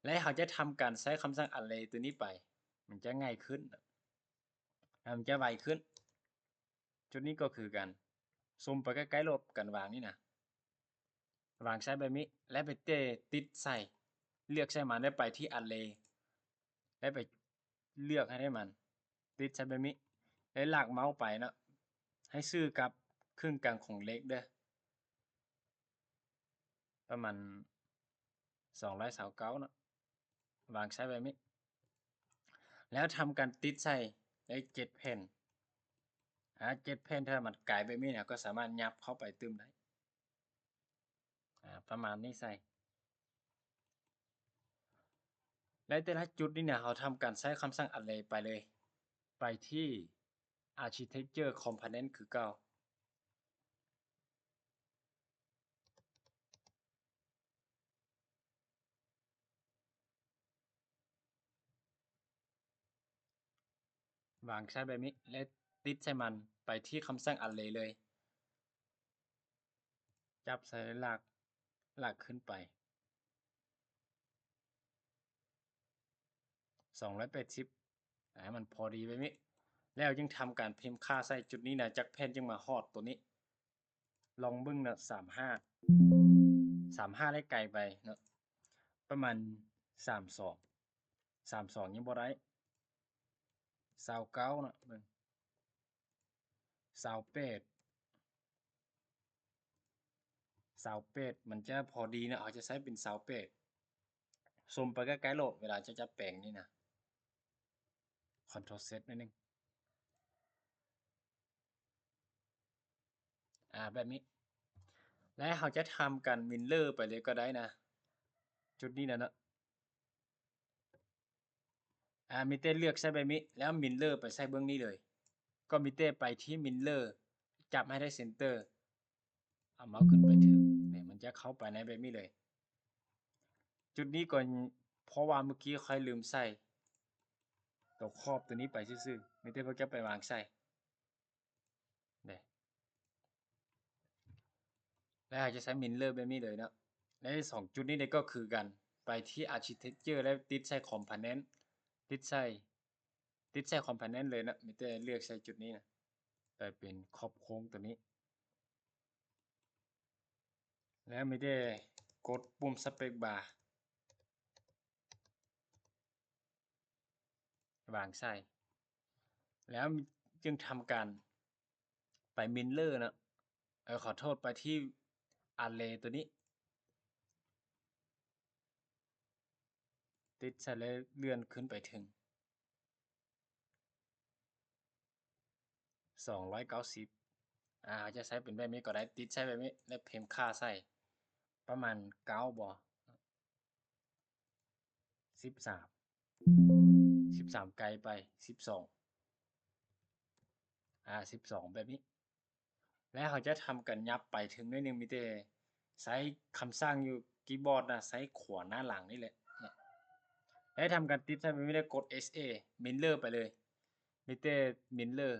ແລະ ເຮົາຈະທຳການໃຊ້ຄຳສັ່ງ array ຕົວນີ້ໄປ ມັນຈະງ່າຍຂຶ້ນນະ ແລະ ມັນຈະໄວຂຶ້ນ. ຈຸດນີ້ກໍຄືກັນ ຊູມໄປໃກ້ໆໂລດ ການວາງນີ້ນະ ວາງໃສ່ແບບນີ້ ແລະ ໄປແຕ່ຕິດໃສ່ ເລືອກໃສ່ມັນ ແລ້ວໄປທີ່ array ແລ້ວໄປເລືອກໃຫ້ໄດ້ມັນ ຕິດໃສ່ແບບນີ້ ແລ້ວລາກເມົາສ໌ໄປເນາະ ໃຫ້ຊື່ກັບເຄິ່ງກາງຂອງເລກເດີ້ ປະມານສອງຮ້ອຍຊາວເກົ້າເນາະ ວາງໃສ່ແບບນີ້ ແລ້ວທຳການຕິດໃສ່ໄດ້ເຈັດແຜ່ນ ອາ ເຈັດແຜ່ນ ຖ້າມັນກາຍແບບນີ້ນະ ກໍສາມາດຫຍັບເຂົ້າໄປຕື່ມໄດ້ ອາ ປະມານນີ້ໃສ່ ແລະ ແຕ່ລະຈຸດນີ້ນະ ເຮົາທຳການໃຊ້ຄຳສັ່ງ array ໄປເລີຍ ໄປທີ່ architecture component ຄືເກົ່າ ວາງໃສ່ແບບນີ້ ແລະ ຕິດໃສ່ມັນ ໄປທີ່ຄຳສັ່ງ array ເລີຍ ຈັບໃສ່ລາກ ລາກຂຶ້ນໄປ ສອງຮ້ອຍແປດສິບ ໃຫ້ມັນພໍດີແບບນີ້ ແລ້ວຈຶ່ງທຳການພິມຄ່າໃສ່ຈຸດນີ້ນະ ຈັກແຜ່ນຈຶ່ງມາຮອດຕົວນີ້ ລອງເບິ່ງນະ ສາມຫ້າ ສາມຫ້າໄດ້ໄກໄປເນາະ ປະມານສາມສອງ ສາມສອງຍັງບໍ່ໄດ້ ຊາວເກົ້າເນາະ ເບິ່ງ ຊາວແປດ ຊາວແປດ ມັນຈະພໍດີເນາະ ເຮົາຈະໃຊ້ເປັນຊາວແປດ ຊູມໄປໃກ້ໆໂລດ ເວລາເຈົ້າຈະແປງນີ້ນະ Ctrl Z ໜ້ອຍໜຶ່ງ ອາ ແບບນີ້ ແລະ ເຮົາຈະທຳການ mirror ໄປເລີຍກໍໄດ້ນະ ຈຸດນີ້ນະເນາະ ອາ ມີແຕ່ເລືອກໃສ່ແບບນີ້ ແລ້ວ mirror ໄປໃສ່ເບື້ອງນີ້ເລີຍ ກໍມີແຕ່ໄປທີ່ mirror ຈັບໃຫ້ໄດ້ center ເອົາເມົາສ໌ຂຶ້ນໄປເຖິງ ນີ້ ມັນຈະເຂົ້າໄປໃນແບບນີ້ເລີຍ ຈຸດນີ້ກໍ ເພາະວ່າເມື່ອກີ້ຂ້ອຍລືມໃສ່ຕົວຂອບຕົວນີ້ໄປຊື່ໆ ມີແຕ່ພວກເຈົ້າໄປວາງໃສ່ ເດ້ ແລ້ວເຮົາຈະໃຊ້ mirror ແບບນີ້ເລີຍເນາະ ໃນສອງຈຸດນີ້ເດ້ກໍຄືກັນ ໄປທີ່ architecture ແລ້ວຕິດໃສ່ component ຕິດໃສ່ ຕິດໃສ່ component ເລີຍເນາະ ມີແຕ່ເລືອກໃສ່ຈຸດນີ້ນະ ໄປເປັນຂອບໂຄ້ງຕົວນີ້ ແລ້ວມີແຕ່ກົດປຸ່ມ space bar ວາງໃສ່ ແລ້ວຈຶ່ງທຳການໄປ mirror ເນາະ ເອີ ຂໍໂທດ ໄປທີ່ array ຕົວນີ້ ຕິດໃສ່ ແລ້ວເລື່ອນຂຶ້ນໄປເຖິງ ສອງຮ້ອຍເກົ້າສິບ ອາ ເຮົາຈະໃຊ້ເປັນແບບນີ້ກໍໄດ້ ຕິດໃສ່ແບບນີ້ ແລ້ວເພີ່ມຄ່າໃສ່ ປະມານເກົ້າບໍ ສິບສາມ ສິບສາມໄກໄປ ສິບສອງ ອາ ສິບສອງ ແບບນີ້ ແລະ ເຮົາຈະທຳການຫຍັບໄປເຖິງໜ້ອຍໜຶ່ງ ມີແຕ່ໃຊ້ຄຳສັ່ງຢູ່ຄີບອດນະ ຊ້າຍຂວາໜ້າຫຼັງນີ້ແຫຼະ ແລະ ທຳການຕິດໃສ່ ມີແຕ່ກົດ S A mirror ໄປເລີຍ ມີແຕ່ mirror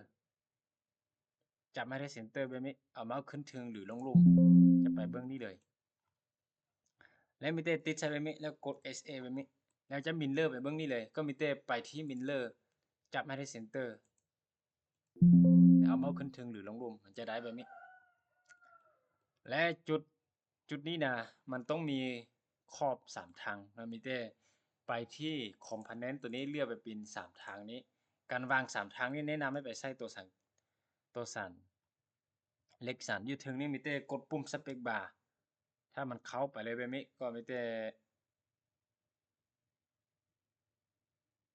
ຈັບໃຫ້ໄດ້ center ແບບນີ້ ເອົາເມົາສ໌ຂຶ້ນເທິງ ຫຼື ລົງລຸ່ມ ຈະໄປເບື້ອງນີ້ເລີຍ ແລະ ມີແຕ່ຕິດໃສ່ແບບນີ້ ແລ້ວກົດ S A ແບບນີ້ ແລ້ວຈະ mirror ໄປເບື້ອງນີ້ເລີຍ ກໍມີແຕ່ໄປທີ່ mirror ຈັບໃຫ້ໄດ້ center ເອົາເມົາສ໌ຂຶ້ນເທິງ ຫຼື ລົງລຸ່ມ ມັນຈະໄດ້ແບບນີ້ ແລະ ຈຸດ ຈຸດນີ້ນະ ມັນຕ້ອງມີຂອບສາມທາງເນາະ ມີແຕ່ໄປທີ່ component ຕົວນີ້ ເລືອກໄປເປັນສາມທາງນີ້ ການວາງສາມທາງນີ້ ແນະນຳໃຫ້ໄປໃຊ້ຕົວສັນ ຕົວສັນ ເຫຼັກສັນ ຢູ່ເທິງນີ້ ມີແຕ່ກົດປຸ່ມ space bar ຖ້າມັນເຂົ້າໄປເລີຍແບບນີ້ ກໍມີແຕ່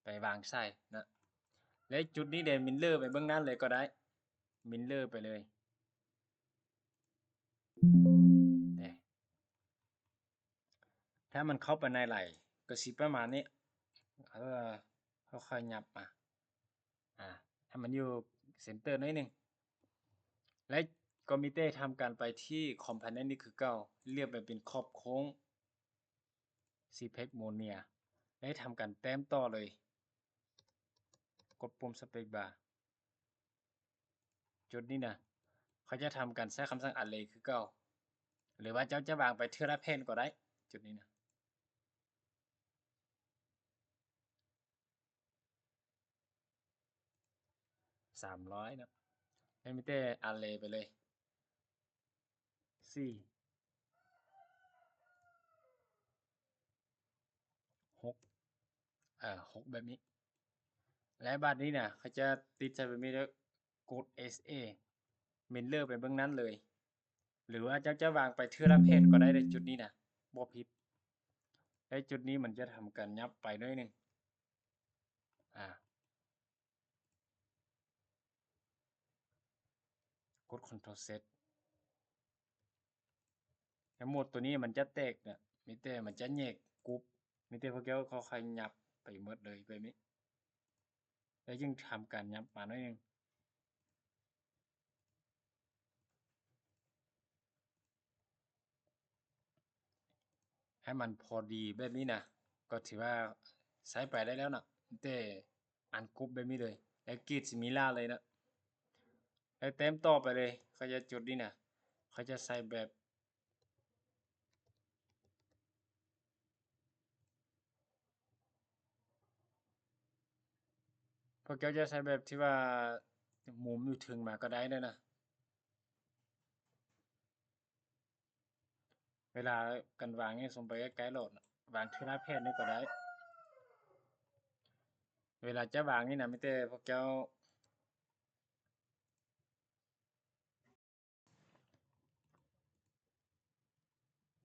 ໄປວາງໃສ່ນະ ແລະ ຈຸດນີ້ເດ mirror ໄປເບື້ອງນັ້ນເລີຍກໍໄດ້ mirror ໄປເລີຍ ຖ້າມັນເຂົ້າໄປໃນໄຫຼ ກໍຊິປະມານນີ້ ເອີ ຄ່ອຍໆຫຍັບມາ ອາ ໃຫ້ມັນຢູ່ເຊັນເຕີໜ້ອຍໜຶ່ງ ແລະ ກໍມີແຕ່ທຳການໄປທີ່ຄອມໂພເນັນນີ້ຄືເກົ່າ ເລືອກໄປເປັນຂອບໂຄ້ງ ຊີເພັກໂມເນຍ ແລະ ທຳການແຕ້ມຕໍ່ເລີຍ ກົດປຸ່ມສະເປກບາ ຈຸດນີ້ນະ ເຂົາຈະທຳການໃຊ້ຄຳສັ່ງອາເລຄືເກົ່າ ຫຼືວ່າເຈົ້າຈະວາງໄປເທື່ອລະແຜ່ນກໍໄດ້ ຈຸດນີ້ນະ ສາມຮ້ອຍເນາະ ແລ້ວມີແຕ່ອາເລໄປເລີຍ ສີ່ ຫົກ ເອີ ຫົກແບບນີ້ ແລະ ບາດນີ້ນະ ເຂົາຈະຕິດໃສ່ແບບນີ້ ແລ້ວກົດເອັສເອ ມິລເລີໄປເບື້ອງນັ້ນເລີຍ ຫຼືວ່າເຈົ້າຈະວາງໄປເທື່ອລະແຜ່ນກໍໄດ້ເດ້ ຈຸດນີ້ນະ ບໍ່ຜິດ ແລະ ຈຸດນີ້ມັນຈະທຳການຫຍັບໄປໜ້ອຍໜຶ່ງ ອາ ກົດຄອນໂທຣເຊັດ ແລ້ວໂໝດໂຕນີ້ມັນຈະແຕກນະ ມີແຕ່ມັນຈະແຍກກຸ່ມ ມີແຕ່ພວກເຈົ້າຄ່ອຍໆຫຍັບໄປໝົດເລີຍແບບນີ້ ແລ້ວຈຶ່ງທຳການຫຍັບມາໜ້ອຍໜຶ່ງ ໃຫ້ມັນພໍດີແບບນີ້ນະ ກໍຖືວ່າໃຊ້ໄປໄດ້ແລ້ວນະ ແຕ່ອັນກຸບແບບນີ້ເລີຍ ແລ້ວກຣີດຊິມີລາເລີຍນະ ແລ້ວແຕ້ມຕໍ່ໄປເລີຍ ເຂົາຈະຈຸດນີ້ນະ ເຂົາຈະໃສ່ແບບ ພວກເຈົ້າຈະໃສ່ແບບທີ່ວ່າມຸມຢູ່ເທິງມາກໍໄດ້ເດີນະ ເວລາການວາງນີ້ ຊຸມໄປໃກ້ໆໂລດ ວາງເທື່ອລະແຜ່ນນີ້ກໍໄດ້ ເວລາຈະວາງນີ້ນະ ມີແຕ່ພວກເຈົ້າ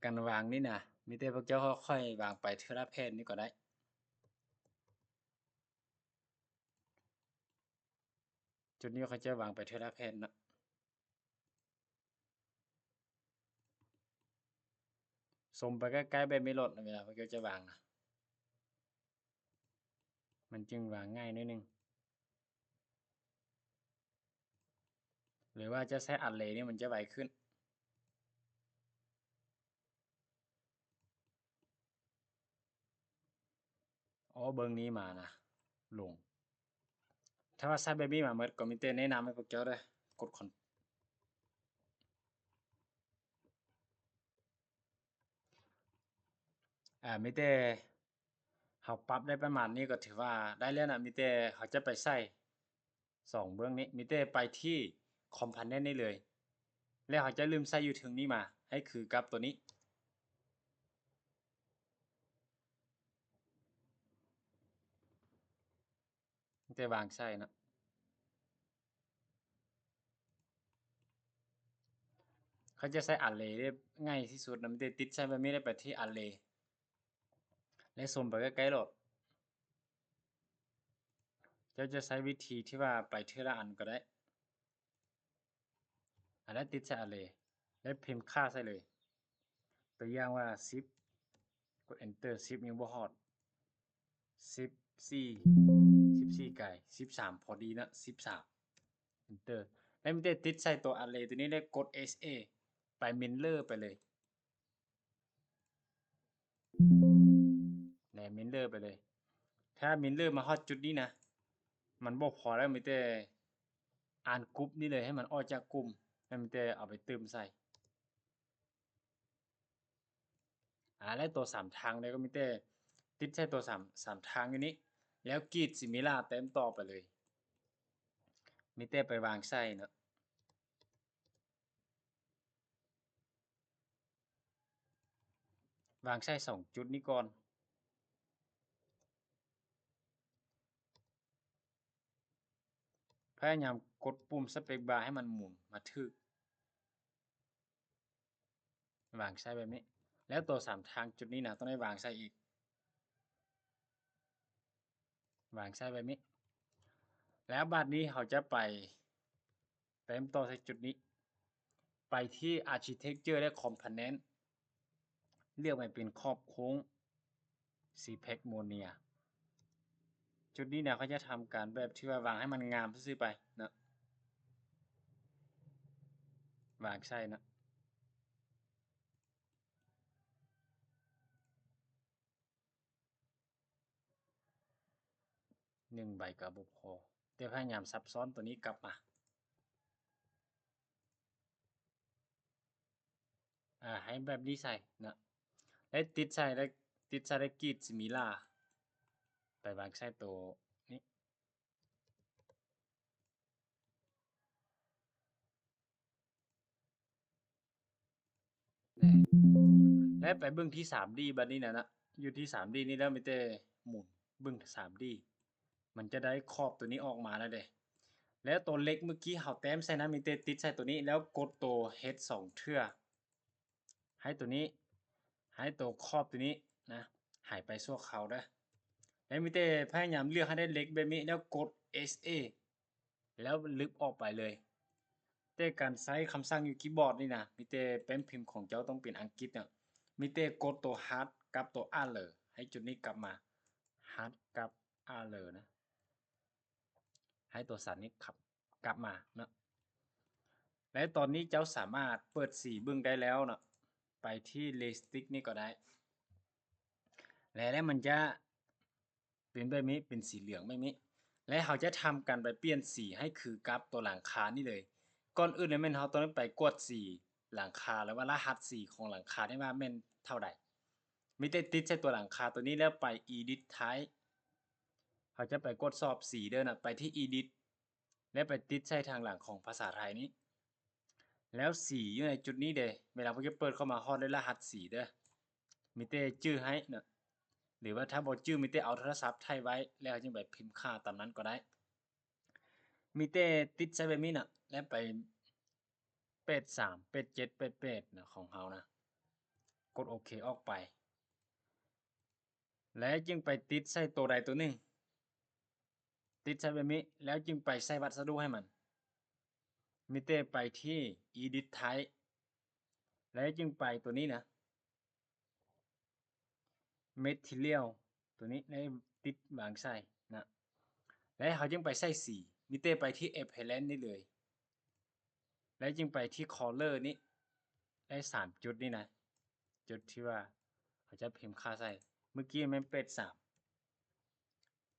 ການວາງນີ້ນະ ມີແຕ່ພວກເຈົ້າຄ່ອຍໆວາງໄປເທື່ອລະແຜ່ນນີ້ກໍໄດ້ ຈຸດນີ້ຂ້ອຍຈະວາງໄປເທື່ອລະແຜ່ນເນາະ ຊົມໄປໃກ້ໆແບບນີ້ໂລດ ເວລາພວກເຈົ້າຈະວາງນະ ມັນຈຶ່ງວາງງ່າຍໜ້ອຍໜຶ່ງ ຫຼືວ່າຈະໃຊ້ອາເລນີ້ມັນຈະໄວຂຶ້ນ. ອໍ ເບິ່ງນີ້ມານະ ລົງ ຖ້າວ່າໃຊ້ແບບນີ້ມາໝົດ ກໍມີແຕ່ແນະນຳໃຫ້ພວກເຈົ້າເດີ ກົດຄອນ ອາ ມີແຕ່ເຮົາປັບໄດ້ປະມານນີ້ກໍຖືວ່າໄດ້ແລ້ວນະ ມີແຕ່ເຮົາຈະໄປໃສ່ ສອງເບື້ອງນີ້ ມີແຕ່ໄປທີ່ຄອມໂພເນັນນີ້ເລີຍ ແລ້ວເຮົາຈະລືມໃສ່ຢູ່ເທິງນີ້ມາ ໃຫ້ຄືກັບໂຕນີ້ ມີແຕ່ວາງໃສ່ເນາະ ເຂົາຈະໃສ່ອາເລໄດ້ງ່າຍທີ່ສຸດນະ ມີແຕ່ຕິດໃສ່ແບບນີ້ ແລ້ວໄປທີ່ອາເລ ແລ້ວຊົມໄປໃກ້ໆໂລດ ເຈົ້າຈະໃຊ້ວິທີທີ່ວ່າໄປເທື່ອລະອັນກໍໄດ້ ອັນນັ້ນຕິດໃສ່ອາເລ ແລ້ວພິມຄ່າໃສ່ເລີຍ ຕົວຢ່າງວ່າສິບ ກົດເອັນເຕີ ສິບຍັງບໍ່ຮອດ ສິບສີ່ ສິບສີ່ໄກ ສິບສາມພໍດີເນາະ ສິບສາມ ເອັນເຕີ ແລ້ວມີແຕ່ຕິດໃສ່ຕົວອາເລຕົວນີ້ ແລ້ວກົດເອັສເອ ໄປມິລເລີໄປເລີຍ ແລະ ມິລເລີໄປເລີຍ ຖ້າມິລເລີມາຮອດຈຸດນີ້ນະ ມັນບໍ່ພໍແລ້ວ ມີແຕ່ອ່ານກຸ່ມນີ້ເລີຍ ໃຫ້ມັນອອກຈາກກຸ່ມ ແລ້ວມີແຕ່ເອົາໄປຕື່ມໃສ່ ອາ ແລະ ຕົວສາມທາງເດ ກໍມີແຕ່ຕິດໃສ່ຕົວສາມ ສາມທາງຢູ່ນີ້ ແລ້ວກຣີດຊິມີລາແຕ້ມຕໍ່ໄປເລີຍ ມີແຕ່ໄປວາງໃສ່ເນາະ. ວາງໃສ່ສອງຈຸດນີ້ກ່ອນ ພະຍາຍາມກົດປຸ່ມສະເປັກບາໃຫ້ມັນໝູນມາຖືກ ວາງໃສ່ແບບນີ້ ແລ້ວໂຕສາມທາງຈຸດນີ້ນະ ຕ້ອງໄດ້ວາງໃສ່ອີກ ວາງໃສ່ແບບນີ້ ແລ້ວບາດນີ້ເຮົາຈະໄປ ເຕີມຕໍ່ໃສ່ຈຸດນີ້ ໄປທີ່ Architecture ແລະ Component ເລືອກໃຫ້ເປັນຂອບໂຄ້ງ ຊີເພັກໂມເນຍ. ຈຸດນີ້ນະ ເຂົາຈະທຳການແບບທີ່ວ່າວາງໃຫ້ມັນງາມຊື່ໆໄປເນາະ ວາງໃສ່ເນາະ. ໜຶ່ງໃບກໍບໍ່ພໍ ແຕ່ພະຍາຍາມຊັບຊ້ອນຕົວນີ້ກັບມາ ອາ ໃຫ້ແບບນີ້ໃສ່ເນາະ ແລະ ຕິດໃສ່ ແລະ ຕິດໃສ່ ແລະ ກຣີດຊິມິລາ ໄປວາງໃສ່ໂຕນີ້. ແລະ ໄປເບິ່ງທີ່ສາມດີບັດນີ້ນະ ຢູ່ທີ່ສາມດີນີ້ແລ້ວ ມີແຕ່ໝູນເບິ່ງສາມດີ ມັນຈະໄດ້ຂອບຕົວນີ້ອອກມາແລ້ວເດ້. ແລ້ວຕົວເຫຼັກເມື່ອກີ້ເຮົາແຕ້ມໃສ່ນະ ມີແຕ່ຕິດໃສ່ຕົວນີ້ ແລ້ວກົດຕົວເຮັດສອງເທື່ອ ໃຫ້ຕົວນີ້ ໃຫ້ຕົວຂອບຕົວນີ້ນະ ຫາຍໄປຊົ່ວຄາວເດີ້. ແລ້ວມີແຕ່ພະຍາຍາມເລືອກໃຫ້ໄດ້ເຫຼັກແບບນີ້ ແລ້ວກົດເອັສເອ ແລ້ວລຶບອອກໄປເລີຍ. ແຕ່ການໃຊ້ຄຳສັ່ງຢູ່ຄີບອດນີ້ນະ ມີແຕ່ແປ້ນພິມຂອງເຈົ້າຕ້ອງເປັນອັງກິດນະ. ມີແຕ່ກົດຕົວຮັດກັບຕົວອາເລີ ໃຫ້ຈຸດນີ້ກັບມາ ຮັດກັບອາເລີນະ ໃຫ້ຕົວສັນນີ້ຂັບ ກັບມາເນາະ. ແລະ ຕອນນີ້ເຈົ້າສາມາດເປີດສີເບິ່ງໄດ້ແລ້ວເນາະ ໄປທີ່ເລສຕິກນີ້ກໍໄດ້ ແລະ ແລ້ວມັນຈະເປັນແບບນີ້ ເປັນສີເຫຼືອງແບບນີ້ ແລະ ເຮົາຈະທຳການໄປປ່ຽນສີໃຫ້ຄືກັບຕົວຫຼັງຄານີ້ເລີຍ. ກ່ອນອື່ນແມ່ນເຮົາຕ້ອງໄປກວດສີຫຼັງຄາ ຫຼືວ່າລະຫັດສີຂອງຫຼັງຄານີ້ວ່າແມ່ນເທົ່າໃດ. ມີແຕ່ຕິດໃສ່ຕົວຫຼັງຄາຕົວນີ້ ແລ້ວໄປ Edit Type ເຮົາຈະໄປກວດສອບສີເດີ້ນະ ໄປທີ່ Edit ແລ້ວໄປຕິດໃສ່ທາງຫຼັງຂອງພາສາໄທນີ້ ແລ້ວສີຢູ່ໃນຈຸດນີ້ເດ້ ເວລາພວກເຈົ້າເປີດເຂົ້າມາຮອດໄດ້ລະຫັດສີເດີ້ ມີແຕ່ຈື່ໃຫ້ນະ ຫຼືວ່າຖ້າບໍ່ຈື່ ມີແຕ່ເອົາໂທລະສັບຖ່າຍໄວ້ ແລ້ວເຮົາຈຶ່ງໄປພິມຄ່າຕາມນັ້ນກໍໄດ້. ມີແຕ່ຕິດໃສ່ແບບນີ້ນະ ແລ້ວໄປແປດສາມ ແປດເຈັດ ແປດແປດນະ ຂອງເຮົານະ ກົດໂອເຄອອກໄປ ແລ້ວຈຶ່ງໄປຕິດໃສ່ໂຕໃດໂຕໜຶ່ງ ຕິດໃສ່ແບບນີ້ ແລ້ວຈຶ່ງໄປໃສ່ວັດສະດຸໃຫ້ມັນ ມີແຕ່ໄປທີ່ Edit Type ແລ້ວຈຶ່ງໄປຕົວນີ້ນະ Material ຕົວນີ້ ແລ້ວຕິດວາງໃສ່ນະ ແລ້ວເຮົາຈຶ່ງໄປໃສ່ສີ ມີແຕ່ໄປທີ່ Appearance ນີ້ເລີຍ ແລ້ວຈຶ່ງໄປທີ່ Color ນີ້ ແລ້ວສາມຈຸດນີ້ນະ ຈຸດທີ່ວ່າເຮົາຈະພິມຄ່າໃສ່ ເມື່ອກີ້ແມ່ນແປດສາມ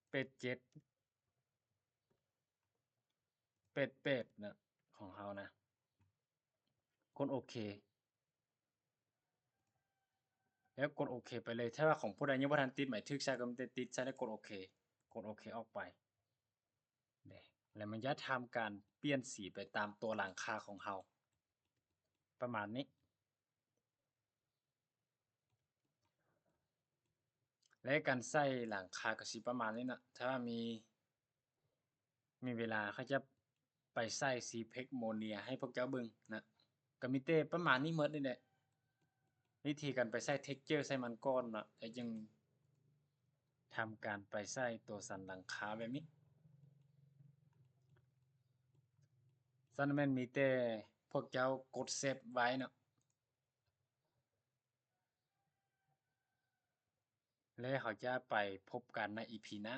ແປດເຈັດ ແປດແປດນະ ຂອງເຮົານະ ກົດໂອເຄ ແລ້ວກົດໂອເຄໄປເລີຍ. ຖ້າວ່າຂອງຜູ້ໃດຍັງບໍ່ທັນຕິດໝາຍຖືກໃສ່ ກໍມີແຕ່ຕິດໃສ່ ແລ້ວກົດໂອເຄ ກົດໂອເຄອອກໄປເດ້ ແລ້ວມັນຈະທຳການປ່ຽນສີໄປຕາມຕົວຫຼັງຄາຂອງເຮົາ ປະມານນີ້. ແລະ ການໃສ່ຫຼັງຄາກໍຊິປະມານນີ້ເນາະ ຖ້າວ່າມີ ມີເວລາຂ້ອຍຈະໄປໃສ່ຊີເພັກໂມເນຍໃຫ້ພວກເຈົ້າເບິ່ງນະ ກໍມີແຕ່ປະມານນີ້ໝົດນີ້ແຫຼະ ວິທີການໄປໃສ່ເທັກເຈີໃສ່ມັນກ່ອນເນາະ ແລ້ວຈຶ່ງທຳການໄປໃສ່ຕົວສັນຫຼັງຄາແບບນີ້. ຊັ້ນແມ່ນມີແຕ່ພວກເຈົ້າກົດເຊບໄວ້ເນາະ ແລະ ເຮົາຈະໄປພົບກັນໃນອີພີໜ້າ.